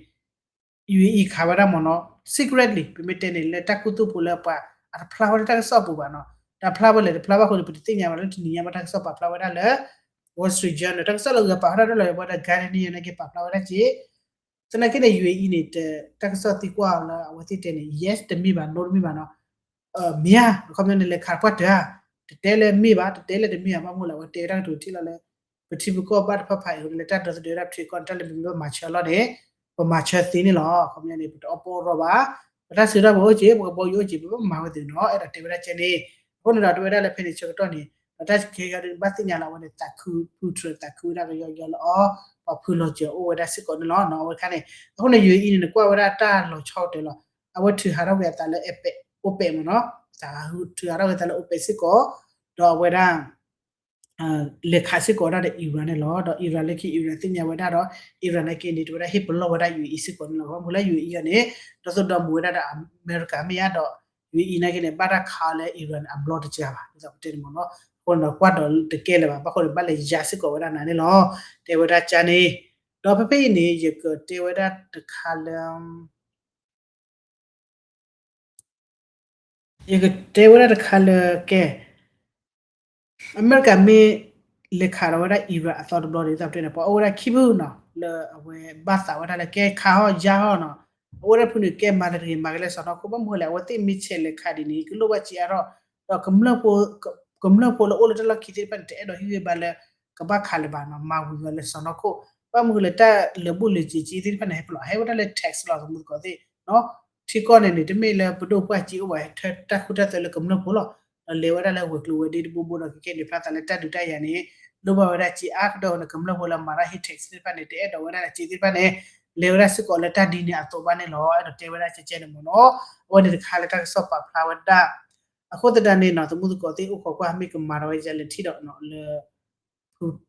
UAE ခးဝဲဒၣ်မ့ၢ်နီၤ secretly ပမ့ၢ်တဲန့ၣ် လၢတၢ်ခူသူၣ်ဖိလၢပှၤအတဖျါဝဲလၢတၢ်ကစီၣ်ပူၤဘၣ်နီၤ. တဖျါဝဲလဲၣ် တဖျါဘၣ်အဃိန့ၣ် ပတသ့ၣ်ညါဘၣ်လၢတနံၤညါဘၣ် တၢ်ကစီၣ်ပာ်ဖျါဝဲဒၣ်လၢ Wall Street Journal တၢ်ကစီၣ်လၢဂၤပာ်ဖျါထီၣ်လီၤ ဝဲဒၣ် Guardian နာ်က့ ပာ်ဖျါဝဲဒၣ်က့ၤ သနာ်က့န့ၣ် UAE န့ၣ် တၢ်ကစီၣ်သံကွၢ်အီၤလၢအဝဲသ့ၣ်တဲန့ၣ် yes တမ့ၢ်ဘၣ် no တမ့ၢ်ဘၣ်နီၤ. မ့ၢ်ဧါ အခီပညီန့ၣ် လဲၤခးပှၢ်တၢၢ်ဧါ, တတဲလၢမ့ၢ်ဘၣ် တတဲလၢတမ့ၢ်ဘၣ် ဘၣ်မနုၤလဲၣ် အဝဲတဲဝဲဒၣ်ကတိၤထံၣ်လီၤလၢ ပထံပကီၢ်ဘၣ်တဖၣ်ဖးအံၤအဃိန့ၣ် လၢတၢ်ဒီသဒၢဝဲဒၣ် ထံကီၢ်န့ၣ် တၢ်လၢပမ့ၢ်ဘၣ်မၤဆၢအလီၢ်န့ၣ် ပမၤဆၢသ့န့ၣ်လီၤ. အခီပညီန့ၣ် ပတအီၣ်ပီၣ်ရီၣ်ဘၣ်, ပတၢ်စုတၢ်ဘီအိၣ်က့ၤ ပကဘီယူၤအိၣ်က့ၤ ပဘၣ်မၤဝဲသ့ၣ်နီၤ အဲၣ်ဒိးတဲဝဲဒၣ်ကဲန့ၣ်. အဃိန့ၣ်ဒီး တဲဝဲဒၣ်လၢဖဲန့ၣ်ဆၢကတီၢ်န့ၣ် ဒီးတၢ်ကဲကဒီး ဘၣ်သ့ၣ်ညါလီၤ အဝဲန့ၣ် သးခု Putin သးခုဝဲဒၣ်ကယီကယီလၢအီၤ ပှၤဖုလီၤစၢၤအိၣ်ဝဲဒၣ်စ့ၢ်ကီးန့ၣ်လီၤ အဝဲခါန့ၣ်. အဃိန့ၣ် UAE န့ၣ် နကွၢ်ဝဲဒၣ်တၢ်လီၤဆီကတၢၢ်လီၤ. အဝဲထုးဟးထီၣ်က့ၤအသးလၢ OPEC မ့ၢ်နီၤ, ထုးဟးထီၣ်က့ၤအသးလၢ OPEC စ့ၢ်ကီး, ဒီးအဝဲဒၣ် လဲၤခးစ့ၢ်ကီးဝဲဒၣ်ဒီး Iran န့ၣ်လီၤ. ဒီး Iran လၢခံ Iran သ့ၣ်ညါဝဲဒၣ်ဒီး Iran နာ်က့န့ၣ် တဲဝဲဒၣ်ဟ့ၣ်ပလီၢ်ဝဲဒၣ် UAE စ့ၢ်ကီးန့ၣ်လီၤ. ဘၣ်မနုၤလၢ UAE အံၤန့ၣ် ဒီသိၣ်ဒီမူဝဲဒၣ်ဒီး အမဲရကၤမ့ၢ်ဧါဒီး UAE နာ်က့န့ၣ် ဘၣ်တၢ်ခးအီၤလၢ Iran န့ၣ် အဘျီတစှၤဘၣ် ဒ်သိးပတဲန့ၣ်မ့ၢ်နီၤ. အဃိန့ၣ်ဒီးကွၢ်ဒီးတကဲလၢၤဘၣ် ဘၣ်ဃိန့ၣ် ဘၣ်လဲၤယၤစ့ၢ်ကီးဝဲဒၣ်နၤန့ၣ်လီၤ. တဲဝဲဒၣ်ကန့ၣ်, ဒီးဖဲဖဲအံၤန့ၣ် ယကတဲဝဲဒၣ်တခါလၢ ယကတဲဝဲဒၣ်တခါလၢ ကဲ အမဲရကၤမ့ၢ်လဲၤခးဒီးဝဲဒၣ် Iran အသီတဘျီန့ၣ် ဒ်သိးပတဲန့ၣ် ပှၤအိၣ်ဝဲဒၣ်ခံဖုနီၤ လၢအဝဲဘၣ်သးဝဲဒၣ်လၢကဲခးဟီၣ်ယါဟီၣ်နီၤ. အအိၣ်ဝဲဒၣ်ဖုန့ၣ် ကဲမၤတဂ့ၤ မၤကလဲၤစီၢ်နီၤခိၣ် ဘၣ်မနုၤဃိလဲၣ် အဝဲသ့ၣ်မ့ၢ်ဆဲးလဲၤခးဒ်န့ၣ် ကလိၣ်ဘၣ်စ့အါထီၣ်, ဒီး ကမျၢၢ်ဖိလၢအိၣ်လၢတၢ်လီၢ်ခံသ့ၣ်တဖၣ်န့ၣ် တအဲၣ်ဒိးဟ့ၣ်ဂံၢ်ဘါလၢ ကဘၣ်ခးလၢၤဘၣ်နီၤ မၤဝံၤဝဲလၢစီၢ်နီၤခိၣ်. ဘၣ်မနုၤဃိလဲၣ်တၢ်လၢာ်ဘူၣ်လၢာ်စ့ၤက့သ့ၣ်တဖၣ်န့ၣ် ဟဲပလီၢ် ဟဲဝဲဒၣ်လၢ tax လီၤ သမူသကိးသ့ၣ်နီၤ. ထံကီၢ်န့ၣ်န့ၣ် တမ့ၢ်လၢပဒိၣ်ပှၢ်က့အိၣ်ဘၣ် တၢ်ဃူတၢ်သွဲလၢကမျၢၢ်ဖိလီၤ. ဒီးလဲၤဝဲဒၣ်လၢဝဲၤကျိၤဝဲၤဒ့တဘိဘိဒီး ခဲကဲန့ၣ် ဖျါသးလၢတၢ်ဒုးတၢ်ယၤန့ၣ် လိၣ်ဘၣ်ဝဲဒၣ်စ့အါကဒီးန့ၣ် ကမျၢၢ်ဖိလၢမၤတၢ်ဟ့ၣ် tax သ့ၣ်တဖၣ်န့ၣ် တအဲၣ်ဒိးဝဲဒၣ်လၢစ့သ့ၣ်တဖၣ်န့ၣ် လဲၤဝဲဒၣ်စ့ၢ်ကီးလၢတၢ်ဒ်န့ၣ်အသိးဘၣ်န့ၣ်လီၤ. အဲၣ်ဒိးတဲဝဲဒၣ်ကဲကဲန့ၣ်မ့ၢ်နီၤ. အဝဲန့ၣ်တခါလၢတၢ်ကစီၣ်ပာ်ဖျါဝဲဒၣ် အဃိသတးန့ၣ်နီၤ သမူသကိးသ့ၣ်အိၣ်ခိးကွၢ် မ့ၢ်ကမၤထီၣ်ဝဲဒ်လဲၣ်ထံၣ်ဒီးနီၤ လၢ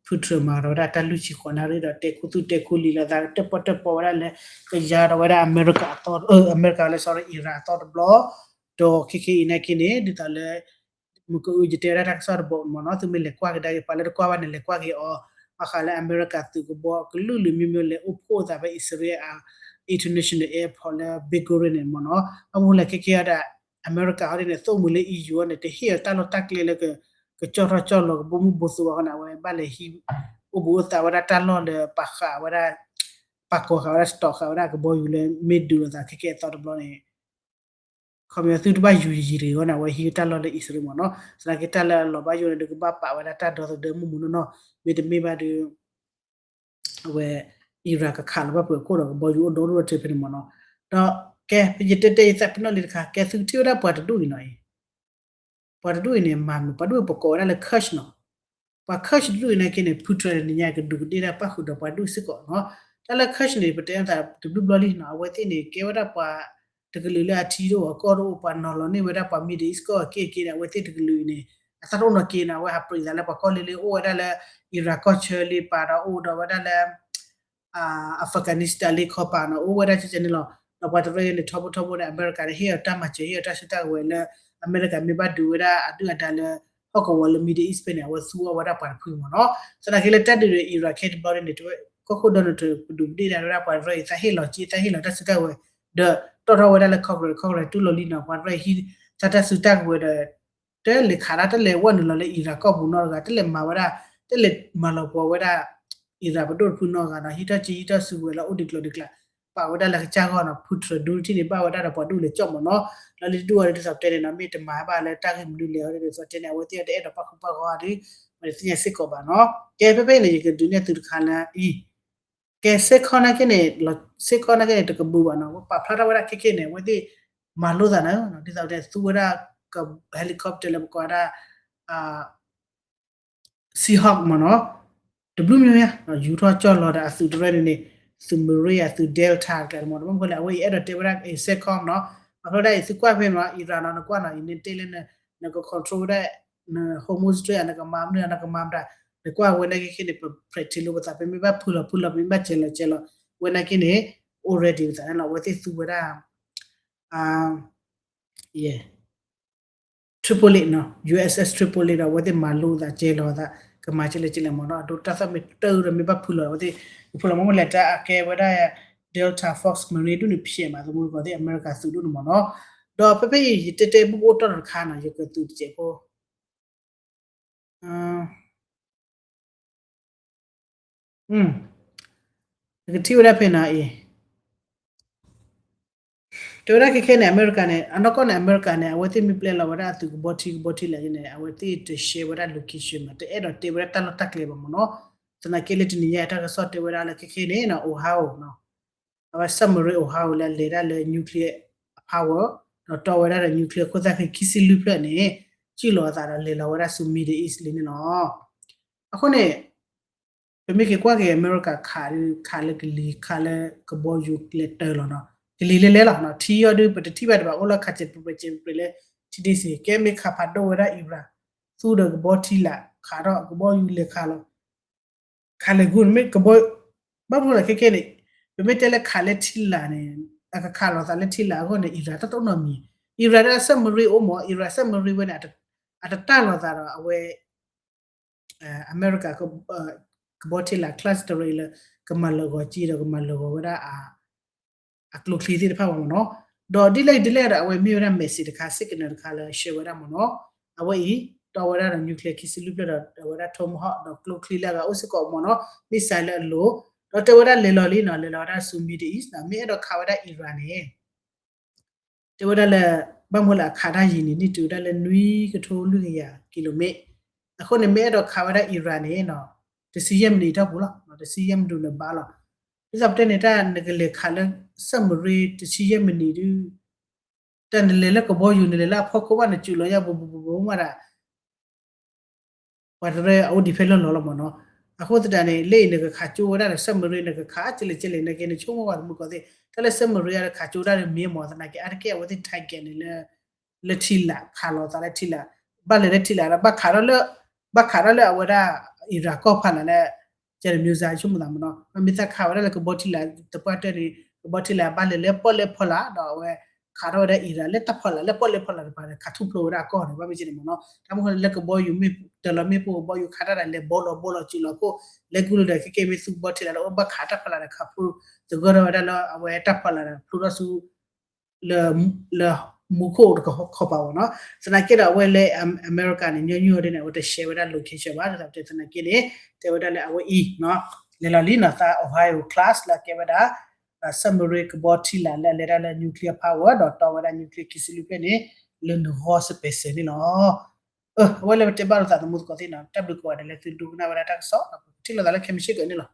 Putin မၤထီၣ်ဝဲဒၣ်တၢ်လွံၢ်ဆံဃိးနၣ်ရံၣ်ဒီး တဲခူသူၣ်တဲခူလံာ်လိာ်သး တၢၣ်ပီၣ်တၢၣ်ပီဝဲဒၣ်လၢ ကယါထီၣ်ဝဲဒၣ်အမဲရကၤအသီ အမဲရကၤလၢ sorry Iran အသီတဘျီ ဒီးခဲကဲအံၤနာ်က့န့ၣ် ဒ်သိးလၢ မ့ၢ်ကအု ယတဲဝဲဒၣ်တၢ်ကစီၣ်တဘီမ့ၢ်နီၤ သုမ့ၢ်လဲၤကွၢ်ကဒါက့ၤ ပှၤလၢတကွၢ်ဘၣ်န့ၣ် လဲၤကွၢ်က့ၤအီၤ ဘၣ်ဃးလၢအမဲရကၤသုးကဘီကလုာ်လုာ်မံၤမံၤလဲၤအိၣ်ဖှိၣ်အသးဖဲအံၣ်စရ့လး international airport လၢ Ben Gurion န့ၣ်မ့ၢ်နီၤ ဘၣ်မနုၤလဲၣ်ခဲကဲအံၤဒၣ် အမဲရကၤဟီဒ်န့ၣ် သိၣ်မှံၤလၢ E U န့ၣ် တဟ့ၣ်အီၤတၢ်လီၢ်တၢ်ကျဲလၢ ကကၠီၣ်ထီၣ်ကၠီၣ်လီၤ ကဘိမုၢ်ဘိသိးဘၣ်ဃိန့ၣ် အဝဲဘၣ်လဲၤဟံး အိၣ်ဘှံးအိၣ်သါဝဲဒၣ်တၢ်လီၢ်လၢပာ်ဃာ်ဝဲဒၣ် ပာ်ကီၤဃာ်ဝဲဒၣ် စတီးဃာ်ဝဲဒၣ်ကဘီယူၤလၢမ့ၢ်ဒုးလိာ်သးခဲကဲအသီတဘျီန့ၣ် ခီပညီသုတဘၣ်ယူၤယံၤတဂ့ၤအဃိန့ၣ် အဝဲဟံးတၢ်လီၢ်လၢအံၣ်စရ့လးမ့ၢ်နီၤ သနာ်က့တၢ်လၢအလီၤဘၣ်ယိၣ်န့ၣ် ဒုးကဘၣ်ပာ်ဝဲဒၣ်တၢ်ဒီသဒၢမုၢ်မုၢ်နီၢ်နီၢ် မ့တမ့ၢ်ဘၣ်ဒီး အဝဲ Iran ကခးလီၤဘၣ်ပှဲၤခိၣ်ဒီးကဘီယူၤအိၣ်ဒိၣ်ဒိၣ်ထဲဖဲန့ၣ်မ့ၢ်နီၤ ဒီးကဲ ယတဲတဲယသးပနီၣ်လံတခါ ကဲသုကထံၣ်ဝဲဒၣ်ပှၤတဒူၣ်အံၤနီၤအံၤ ပှၤတဒူၣ်အံၤန့ၣ် မၤမနုၤ ပှၤဒူၣ်အံၤပကိးဝဲဒၣ်လၢ Kurd နီၤ ပှၤ Kurd တဒူၣ်အံၤနာ်က့န့ၣ် Putin တနံၤညါကဒူးကဒ့ၣ်တၢ်ပၣ်ဃုာ်ဒီးပှၤဒူၣ်စ့ၢ်ကီးနီၤ တၢ်လၢ Kurd န့ၣ် ပတဲအသးတဘျုးဘျီလံနီၤ အဝဲသ့ၣ်န့ၣ် ကဲဝဲဒၣ်ပှၤတကလုာ်လၢအထံတအိၣ်အကီၢ်တအိၣ် ပှၤနီၤလီၤန့ၢ်ဝဲဒၣ်ပှၤ Middle East ကီၢ်အက့ၢ်အဂီၤန့ၣ် အဝဲသ့ၣ်တကလုာ်အံၤန့ၣ် အသးတအိၣ်နီတက့ၢ်နီၤ အဝဲဟးပြံးသးလၢပှၤကီၢ်လၢလၢအိၣ်ဝဲဒၣ်လၢ Iraq ကီၢ်ဆၢလံပၤဒီးအိၣ်ဒီးဝဲဒၣ်လၢ Afghanistan လံခီပၤနီၤ အိၣ်ဝဲဒၣ်ကဲကဲန့ၣ်လီၤ. ဒီးပှၤတရၢအံၤန့ၣ် ထီဘိထီဘိန့ၣ် အမဲရကၤန့ၣ် ဟ့ၣ်အီၤတၢ်မၤစၢၤ ဟ့ၣ်အီၤတၢ်စုတၢ်ကဝဲၤလၢ အမဲရကၤမ့ၢ်ဘၣ်ဒုးဝဲဒၣ်အဒုၣ်အဒါလၢ ဟီၣ်ကဝီၤလၢ Middle East ဖဲန့ၣ် အဝဲသူအီၣ်ဝဲဒၣ်ပှၤတဖုမ့ၢ်နီၤ. သနာ်က့လၢတၢ်ဒုးဒီး Iraq ခဲတဘျီန့ၣ် ကီၢ်ခိၣ်ဒီးနထၢၣ်ကဒူးကဒ့ၣ်ဒၣ်ဝဲဒၣ်ပှၤတရၢအံၤ သးဟ့ၣ်လီၤက့ သးဟ့ၣ်လီၤတၢ်စုတၢ်ကဝဲၤ ဒီးတီၣ်ထီၣ်ဝဲဒၣ်လၢ Congress Congress တူၢ်လိာ်လံနီၤ ပှၤတရၢအံၤဟံး သးတၢ်စုတၢ်ကဝဲၤဒီး တလဲၤခးဒၣ် တလဲၤဝဲနုာ်လီၤလၢ Iraq ကီၢ်ပူၤနီတဂၤ တလဲၤမၤဝဲဒၣ် တလဲၤမၤလီၤပှီၤဝဲဒၣ် Iraq ပဒိၣ်တဖုနီတဂၤနီၤ ဟံးထီၣ်က့ ဟံးထီၣ်စုကဝဲၤလၢအိၣ်ဒံးကျိၤဒံးကျါ ပာ်ဝဲဒၣ်လၢကစၢ်ဂီၢ်နီၤ Putin ဒူထံၣ်န့ၣ် ဘၣ်ဝဲဒၣ်ဒီးပှၤဒူၣ်လဲၤကၠီၣ်မ့ၢ်နီၤ လီၤလံတဒူၣ်အီၤဒ်သိးပတဲန့ၣ်နီၤ မ့ၢ်တမၤဘၣ်လၢတၢ်ဂ့ၢ်မနုၤလဲၣ်အီၤဒ်သိးပတဲန့ၣ် အဝဲသ့ၣ်အီၤတအဲၣ်ဒိးပၣ်ဃုာ်ပၣ်ဂီၤအီၤဒီး ပတသ့ၣ်ညါစ့ၢ်ကီးဘၣ်နီၤ ကဲဖဲဖဲအံၤန့ၣ် ယကဒုးနဲၣ်သုတခါလၢအံၤ ကဲစ့ၢ်ကီးနာ်က့န့ၣ် စ့ၢ်ကီးနာ်က့န့ၣ် တကဘုးဘၣ်နီၤ ပာ်ဖျါထီၣ်ဝဲဒၣ်ခဲကဲန့ၣ် အဝဲသ့ၣ်မၤလိသးနီၤ ဒ်သိးပတဲသူဝဲဒၣ် helicopter လၢပကိးဝဲဒၣ် Seahawk မ့ၢ်နီၤ, တဘျုးမ့ၢ်မ့ၢ် ယူၤထီၣ်ကၠီၣ်လီၤဒီးအသုးတရၢန့ၣ်န့ၣ်, သုး Marine အသုး Delta တကျဲမ့ၢ်နီၤ, ဘၣ်မနုၤလဲၣ် အဝဲအံၤအဲၣ်ဒိးတဲဝဲဒၣ် အံၤ CENTCOM နီၤ, အဖျိဒၣ်အံၤ သုကွၢ်ဖဲမ့ၢ်နီၤ, Iran နီၤ နကွၢ်နီၤ အံၤန့ၣ်တဲလၢ နက control ဝဲဒၣ် န Hormuz Strait နကမၤမနုၤ နကမၤမတၤ, နကွၢ်ဝဲနာ်က့ခဲန့ၣ် ပ practice လိာ်ပသး ပမ့ၢ်ဘၣ်ဖုလီၤဖုလီၤ ပမ့ၢ်ဘၣ်စဲၤလီၤစဲၤလီၤ, ဝဲနာ်က့န့ၣ် already ပသးန့ၣ်လီၤ, အဝဲသ့ၣ်သူဝဲဒၣ် Tripoli နီၤ, U S S Tripoli ဒီး အဝဲသ့ၣ်မၤလိသး စဲၤလီၤသး ကမၤကလဲၣ်ကလဲၣ်မ့ၢ်နီၤ, အဒိတၢ်သီၣ်မ့ၢ်တၢ်အုးဒီးမ့ၢ်ဘၣ်ဖုလီၤ အဝဲသ့ၣ် ဖုလီၤမ့ၢ်လဲၣ် တၢ်အကဲဝဲဒၣ် Delta Force Marine ဒူၣ်န့ၣ်ဖျဲးမး သမူတကိးသ့ၣ် အမဲရကၤသုးဒူၣ်န့ၣ်မ့ၢ်နီၤ, ဒီးဖဲဖဲအံၤ ယတဲတဲမုၢ်ကအိၣ်တီၢ်တခါနီၤ ယကသုးတစဲးဖိ နကထံၣ်ဝဲဒၣ်ဖဲန့ၣ်အံၤ တဲဝဲဒၣ်ခဲခဲန့ၣ် အမဲရကၤန့ၣ် အနီၢ်ကီၢ်န့ၣ် အမဲရကၤန့ၣ် အဝဲသ့ၣ်မ့ၢ်ပျဲလီၤဝဲဒၣ်အသုးကဘီထံကဘီထံလာ်န့ၣ် အဝဲသ့ၣ်တ share ဝဲဒၣ် location မး တအဲၣ်ဒိးတဲဝဲဒၣ်တၢ်လီၢ်တၢ်ကျဲဘၣ်မ့ၢ်နီၤ, သနာ်က့လၢတနံၤညါအတၢ်ကစီၣ်တဲဝဲဒၣ်လၢခဲခဲန့ၣ် Ohio နီၤ, အဝဲ submarine Ohio လၢအလဲၤဒၣ်လၢ nuclear power ဒီးတီဝဲဒၣ်ဒီး nuclear ခိၣ်သၣ်ဃံခံဆံလွံၢ်ဖျၢၣ်န့ၣ် စူၢ်လီၤအသးဒီးလဲၤလီၤဝဲဒၣ်ဆူ Middle East လံန့ၣ်လီၤ. အဃိန့ၣ် ပမ့ၢ်က့ၤကွၢ်က့ၤအမဲရကၤခး ခးလၢကလံၤ ခးလၢကဘီယူၤလဲၤတၢၤလီၤနီၤ, ကလံၤလဲၤလဲၤလီၤနီၤ, ထံအီၤဒုး ပတထံၣ်ဘၣ်တဘၣ် အိၣ်လၢခးစဲးပှဲၤစဲးပှဲၤလၢ ထံဒ့စ့ၢ် ကဲမ့ၢ်ခးဖးဒိၣ်ဝဲဒၣ် Iran သူဒီးကဘီထံလာ် ခးထီၣ်ကဘီယူၤလဲၤခးလီၤ ခးလဲၤဂုာ်န့ၣ်မ့ၢ်ကဘီ ဘၣ်မနုၤလဲၣ်ခဲခဲန့ၣ် ပမ့ၢ်တဲလၢခးလၢထံလာ်န့ၣ် အကခးလီၤသးလၢထံလာ်အဂီၢ်န့ၣ် Iran တၢ်တအိၣ်နီတမံၤ, Iran ဒၣ် submarine အိၣ်မး Iran submarine ဝဲန့ၣ် အတတၢ်လီၤသးဒီးအဝဲ အမဲရကၤ ကဘီထံလာ် class တရံးလၢ ကမၤလၢာ်ဂီၤက့ၤဒီးကမၤလၢာ်ဂီၤဝဲဒၣ် အကျိချံသ့ၣ်တဖၣ်ဘၣ်မ့ၢ်နီၤ, ဒီးဒ်လဲၣ်ဒ်လဲၣ်ဒီး အဝဲမ့ၢ်ဝဲဒၣ် message တခါ signal တခါလၢ share ဝဲဒၣ်မ့ၢ်နီၤ, အဝဲအံၤ တီဝဲဒၣ်ဒီး nuclear ခံဆံလွံၢ်ဖျၢၣ်ဒီး ဝဲဒၣ် Tomahawk ဒီးကျိချံလၢအဂၤအိၣ်စ့ၢ်ကီးမ့ၢ်နီၤ, missile လၢအလိၤ, ဒီးတဲဝဲဒၣ်လဲၤလီၤလံနီၤ, လဲၤလီၤဝဲဒၣ်ဆူ Middle East နီၤ, မ့ၢ်အဲၣ်ဒိးခးဝဲဒၣ် Iran န့ၣ် တဲဝဲဒၣ်လၢ ဘၣ်မနုၤလၢအခးတၢ်ယံၤန့ၣ် န့ၢ်တုၤဝဲဒၣ်လၢနွံကထိလွံၢ်ကယၤ kilometer, အဃိန့ၣ် မ့ၢ်အဲၣ်ဒိးခးဝဲဒၣ် Iran န့ၣ်နီၤ, တဆံယဲၢ်မံးနံးအတီၢ်ပူၤလီၤ, တဆံယဲၢ်မံးနံးန့ၣ်ဘၣ်လီၤ, ဒ်သိးပတဲန့ၣ် တၢ်နကလဲၤခးလၢ submarine တဆံယဲၢ်မံးနံးဒုး တၢ်နလဲၤလၢကဘီယူၤ နလဲၤလၢအဖီခိၣ်ဘၣ် နစူးလီၤညါ ဘူးဘူးဘူးဘူးမးဒၣ် ပှၤတရၢအအိၣ်ဒံးဖဲလၢလီၤလီၤမ့ၢ်နီၤ, အဃိသတးန့ၣ် လၢအံၤနကခးကၠိဝဲဒၣ်ဒီး submarine နကခးကလဲာ်ကလဲာ် နာ်က့ နဆိကမိၣ်ဝဲသမူတကိးသ့ၣ် တၢ်လၢ submarine အတခးကၠိတၢ်ဒီးမ့ၢ်မ့ၢ် သနာ်က့ အါတက့ၢ်အဝဲသ့ၣ် target န့ၣ်လၢ လၢထံလာ် ခးလီၤသးလၢထံလာ်, ဘၣ်လဲၤလၢထံလာ်ဒီး ဘၣ်ခးထီၣ်လၢ ဘၣ်ခးထီၣ်လၢအဝဲဒၣ် Iran ကီၢ်ဖးလာ်လၢ ကဲန့ၣ် missile ဆိကမိၣ်သးမ့ၢ်နီၤ, မ့ၢ်သးခးဝဲဒၣ်လၢကဘီထံလာ် တပှၢ်တၢၢ်န့ၣ် ကဘီထံလာ်ဘၣ်လဲၤလၢပီၣ်လဲၣ်ဖီလာ် ဒီးအဝဲ ခးထီၣ်ဝဲဒၣ် Iran လၢတၢ်ဖီလာ် လၢပီၣ်လဲၣ်ဖီလာ်တပၤဒီး ခးထူၣ်ဖျိဝဲဒၣ်အကီၢ်န့ၣ် ဘၣ်မ့ၢ်ကဲန့ၣ်မ့ၢ်နီၤ, တၢ်မ့ၢ်ဃိလၢကဘီယူၤမ့ၢ် တလီၤမ့ၣ်ပိၢ်ကဘီယူၤခးတၢ်ဒီးလဲၤဘီလီၤဘီလီၤစူးလီၤခိၣ် လဲၤကူလၢၤဒီး ခဲကဲမ့ၢ်သူကဘီထံလာ်လၢအိၣ်ဘၣ်ခးတၢ်ဖီလာ်ဒီးခးဖျိ သဂၢၢ်ထီၣ်ဝဲဒၣ်လၢအဝဲတၢ်ဖီလာ်ဒီးဖျိထီၣ်ဆူ လၢ လၢမူခိၣ်တခီပၤမ့ၢ်နီၤ, သနာ်က့ဒီးအဝဲလၢ America န့ၣ် ညီနုၢ်အီၤဒ်န့ၣ် အဝဲတ share ဝဲဒၣ် location ဘၣ်, သနာ်က့န့ၣ် တဲဝဲဒၣ်လၢအဝဲအံၤ လဲၤလီၤလံနီၤ သး Ohio class လၢအကဲဝဲဒၣ် submarine ကဘီထံလာ်လၢအလဲၤဒၣ်လၢ nuclear power ဒီးတီဝဲဒၣ် nuclear ခံဆံလွံၢ်ဖျၢၣ်န့ၣ် လၢနဂီၢ်စပဲးစဲးန့ၣ်လီၤ. အဝဲလၢပတဲဘၣ်လိာ်သးသမူသကိးသ့ၣ်နီၤ တၢ်ဘျုးကိးဂၤဒဲးလၢသုဒိကနၣ်ဝဲဒၣ်တၢ်ကစီၣ် ပကထံၣ်လိာ်သးလၢခဲမုၢ်ဆ့ၣ်ကီးန့ၣ်လီၤ.